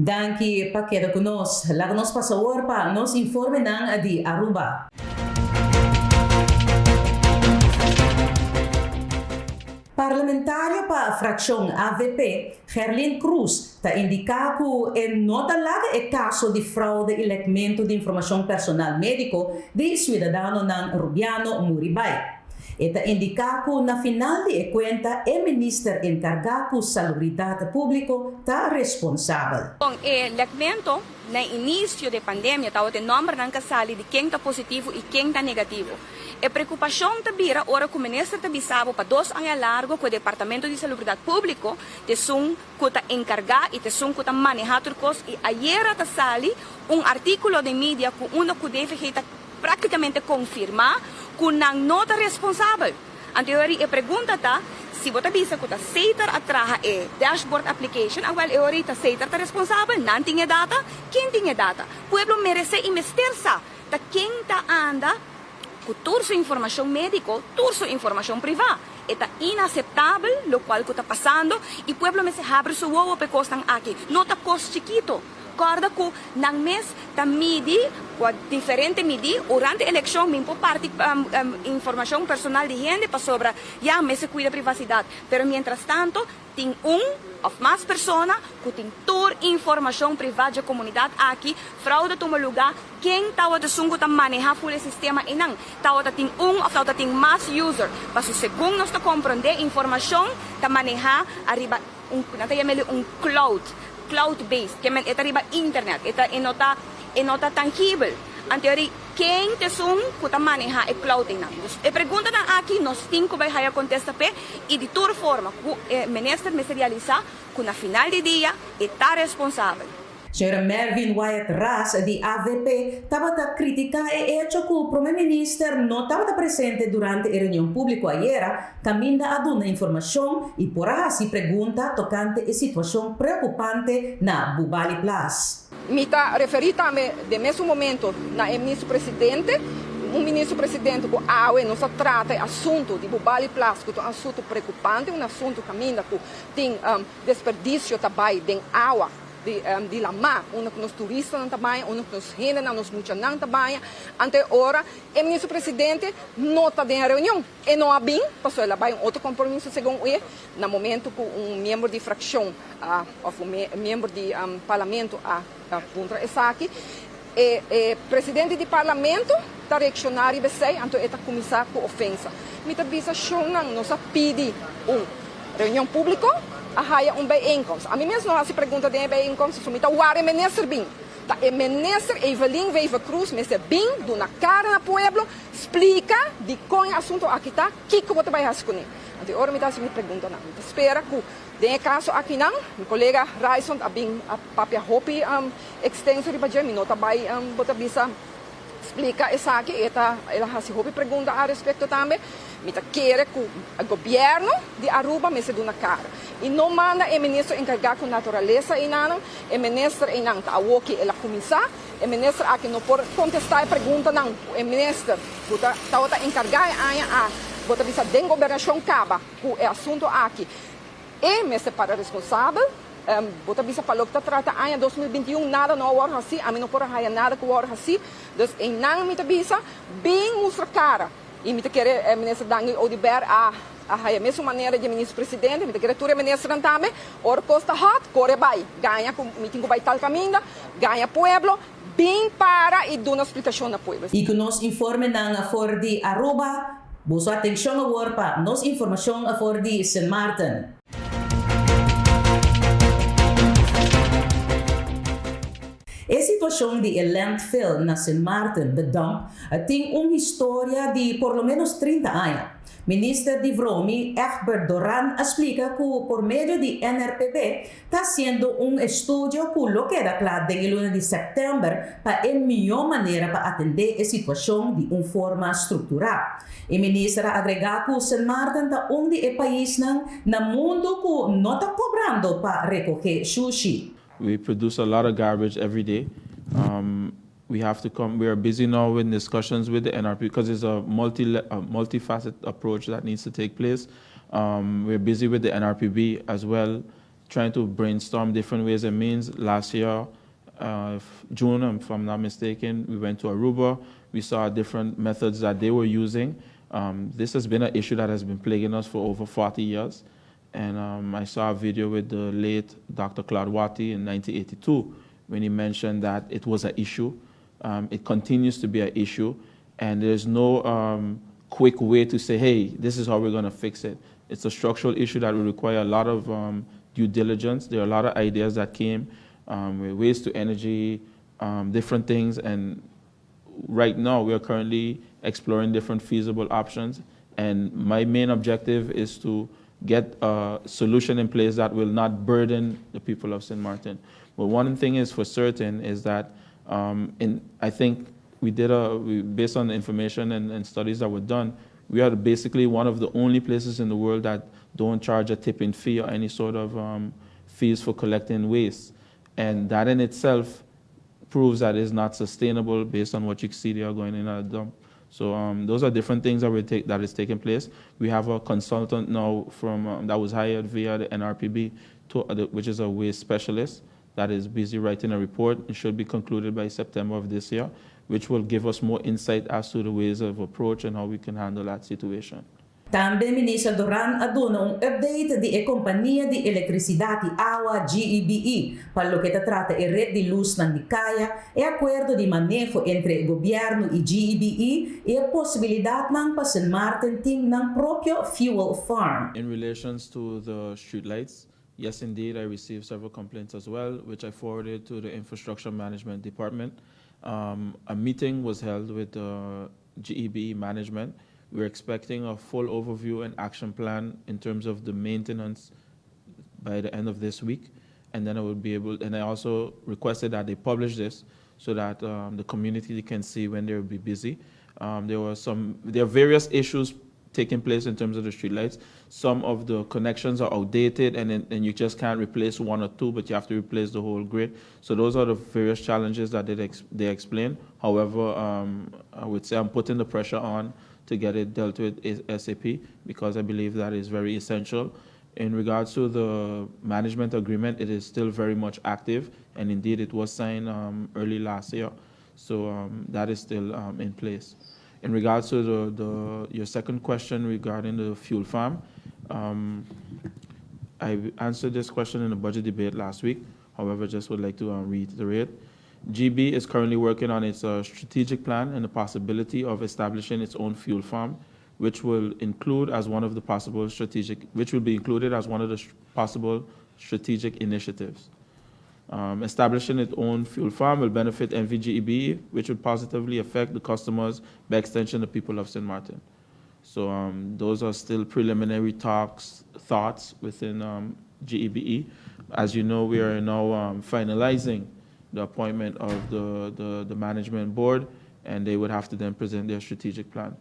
Danki pa keda ku nos. Laga nos pasa awor pa nos informenan di Aruba. Parlamentario pa frakshon avp, Gerlin Croes, ta indiká ku e no ta laga e kaso di fraude i lèkmentu di informashon personal médiko di suidadanonan Rubiano muri bai. E ta indiká ku na final di e kuenta e minister enkargá ku salubridat públiko ta responsabel. Kon e lèkmentu na inisio di e pandemia tabata e nòmbernan ka sali di ken ta positivo i ken ta negativo. E preokupashon ta bira ora ku minister ta bisa bo pa dos aña largo ku e Departamento di Salubridat Públiko ta esun ku ta enkargá i ta esun ku ta manehá tur kos i ayera ta sali un artíkulo den media ku unda ku DVG ta práktikamente konfirmá ku nan no ta responsabel. Anto e ora e pregunta ta si bo ta bisa ku ta Sater a traha e dashboard application awèl e ora ta Sater ta responsabel? Nan tin e data? Ken tin e data? Pueblo meresé i mester sa ta ken ta anda ku tur su informashon médiko, tur su informashon privá. E ta inaseptabel lokual ku ta pasando i pueblo mester habri su wowo pa e kosnan aki. No ta kos chikito. Kòrda ku nan mes ta midi ku a diferente midí. Urante elekshon mi por parti informashon personal di hende pasobra ya mester kuida privasidat. Pero mientrastanto Tin un of mas persona cu tin tur informacion priva dje comunidad aki, fraude tuma luga, ken tawata esun cu ta maneha full e sistema eynan? Tawata tin un of tawata tin mas user? Paso segun nos ta comprende informacion ta maneha ariba un, nan ta yama el'e un cloud, cloud based, ke men e ta riba internet, e ta e no ta e no ta tangibel. Anto eri ken ta esun ku ta manehá e cloud einan? Dus e preguntanan aki nos tin ku bai haya kontesta p'e i di tur forma ku e minister mester realisá ku na final di dia e ta responsabel. Señora Mervin Wyatt Ras di avp tabata kritiká e echo ku Prome Minister no tabata presente durante e reunion públiko ayera kaminda a duna informashon i por a hasi pregunta tokante e situashon preokupante na Bubali Plas. Mi ta referí tambe den mesun momento na e Ministro Presidente, un Ministro Presidente ku awe nos a trata e asuntu di Bubali Plas ku ta un asuntu preokupante, un asuntu kaminda ku tin desperdisio ta bai den awa di lamá, unda ku nos turistanan ta baña, unda ku nos hendenan, nos muchanan ta baña. Anto e ora e Ministro Presidente no ta den e reunion. E no a bin, pasobra el a bai un otro compromiso segun e, na momento cu un miembro di fraccion a of un miembro di parlamento a puntra esaki. E e presidente di parlamento ta reacciona riba esey, anto e ta cuminsa cu ofensa. Mi ta bisa shownan, nos a pidi un reunion publico, a haya un bijeenkomst. Ami mes no haci pregunta den e bijeenkomst, pasobra mi ta wara e minister bin. Ta e minister Evelyn Wever-Croes mester bin duna cara na pueblo, Splika dikon e asuntu aki ta, kiko bo ta bai hasi kuné. Anto e ora mi ta hasi mi preguntanan. Mi ta spera ku den e kaso akinan, mi kolega Ryson a bin a papia hopi ekstenso riba dje, mi no ta bai bo ta bisa splika esaki, e ta el a hasi hopi pregunta al respekto tambe. Mi ta kere ku gobièrnu di Aruba mester duna kara i no manda e minister enkargá ku naturalesa einanan, e minister einan ta awoki el a kuminsá. E minister aki no por contesta e preguntanan cu e minister cu ta tabata encarga e aña a bo ta bisa den gobernacion caba cu e asunto aki. E mester para responsabel. Bo ta bisa pa loke ta trata aña 2021 nada no a worde haci, ami no por a haya nada cu worde haci. Dus eynan mi ta bisa bin mustra cara. Y mi ta kere minister Dangui Oduber a a haya mesun manera di e minister presidente, mi ta kere tur e ministernan tambe, ora cos ta hot, core bay, gaña cu mi tin cu bay tal caminda, gaña pueblo, bin para y duna splicacion na pueblo. Y cu nos informenan for di Aruba, boso atencion awor pa nos informacion for di Sint Maarten. E situashon di e landfill na Sint Maarten, The Dump, tin un historia di por lo menos 30 aña. Minister di Vromi, Egbert Doran, a splika ku por medio di NRPB ta hasiendo un estudio ku lo keda kla den e luna di sèptèmber pa e mihó manera pa atendé e situashon di un forma strukturá. E minister a agregá ku Sint Maarten ta un di e paisnan na mundu ku no ta kobrando pa rekohé shushi. We produce a lot of garbage every day. Um, we have to come, we are busy now with discussions with the NRP because it's a multi, a multifaceted approach that needs to take place. Um, we're busy with the NRPB as well, trying to brainstorm different ways and means. Last year, June, if I'm not mistaken, we went to Aruba. We saw different methods that they were using. This has been an issue that has been plaguing us for over 40 years. And I saw a video with the late Dr. Claude Wathey in 1982 when he mentioned that it was an issue. It continues to be an issue, and there's no quick way to say, hey, this is how we're going to fix it. It's a structural issue that will require a lot of due diligence. There are a lot of ideas that came with waste to energy, different things, and right now we are currently exploring different feasible options. And my main objective is to get a solution in place that will not burden the people of St. Martin. But one thing is for certain is that I think we did a, we, based on the information and studies that were done, we are basically one of the only places in the world that don't charge a tipping fee or any sort of fees for collecting waste. And that in itself proves that it's not sustainable based on what you see there going in at the dump. So those are different things that we take that is taking place. We have a consultant now from that was hired via the NRPB, which is a waste specialist that is busy writing a report. It should be concluded by September of this year, which will give us more insight as to the ways of approach and how we can handle that situation. Tambe Minister Doran a duna un update di e kompania di elektrisidat i awa GEBE pa loke ta trata e ret di lusnan di kaya, e akuerdo di maneho entre gobièrnu i GEBE i e posibilidatnan pa Sint Maarten tin nan propio fuel farm. In relations to the streetlights, yes, indeed, I received several complaints as well, which I forwarded to the Infrastructure Management Department. A meeting was held with the GEBE management. We're expecting a full overview and action plan in terms of the maintenance by the end of this week. And then I will be able, and I also requested that they publish this so that the community can see when they will be busy. There are various issues taking place in terms of the streetlights. Some of the connections are outdated and you just can't replace one or two, but you have to replace the whole grid. So those are the various challenges that they explain. However, I would say I'm putting the pressure on to get it dealt with ASAP because I believe that is very essential. In regards to the management agreement, it is still very much active, and indeed it was signed early last year. So that is still in place. In regards to your second question regarding the fuel farm, I answered this question in the budget debate last week. However, just would like to reiterate. GB is currently working on its strategic plan and the possibility of establishing its own fuel farm, which will include as one of the possible strategic, which will be included as one of the possible strategic initiatives. Establishing its own fuel farm will benefit NVGEB, which would positively affect the customers, by extension, the people of St. Martin. So those are still preliminary talks, thoughts within GEBE. As you know, we are now finalizing the appointment of the management board, and they would have to then present their strategic plan.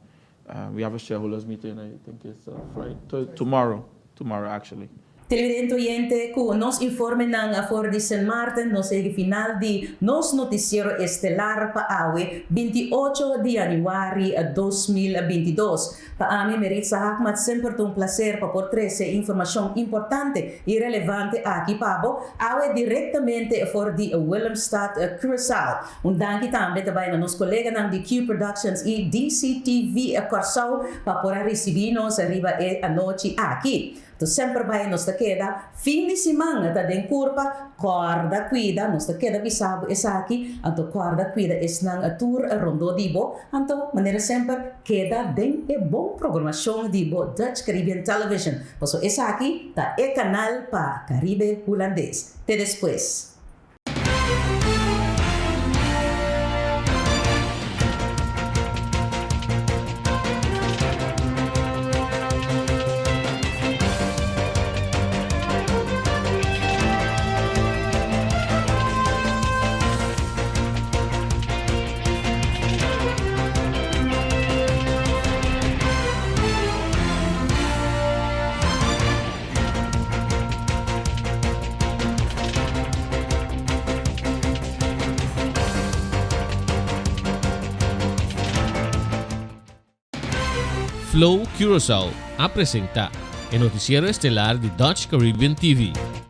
We have a shareholders meeting, I think it's Friday, tomorrow, tomorrow actually. Televidente oyente, ku nos informenan for di Sint Maarten, nos a yega final di nos notisiero estelar pa awe, 28 di yanüari 2022. Pa ami, Meritza Haakmat, semper un plaser pa por trese informashon importante i relevante aki pa bo, awe direktamente for di Willemstad, Curaçao. Un danki tambe tambe na nos koleganan di Q Productions i DCTV Kòrsou pa por risibí nos riba e anochi aki. Anto semper bai nos ta keda fin di siman ta den kurpa kòrda kuida nos ta keda bisa bo esaki anto kòrda kuida esnan tur rondó di bo anto manera semper keda den e bon programashon di bo Dutch Caribbean Television paso esaki ta e kanal pa Karibe Hulandes. Te despues. Flow Curaçao a presentá e notisiero estelar di Dutch Caribbean TV.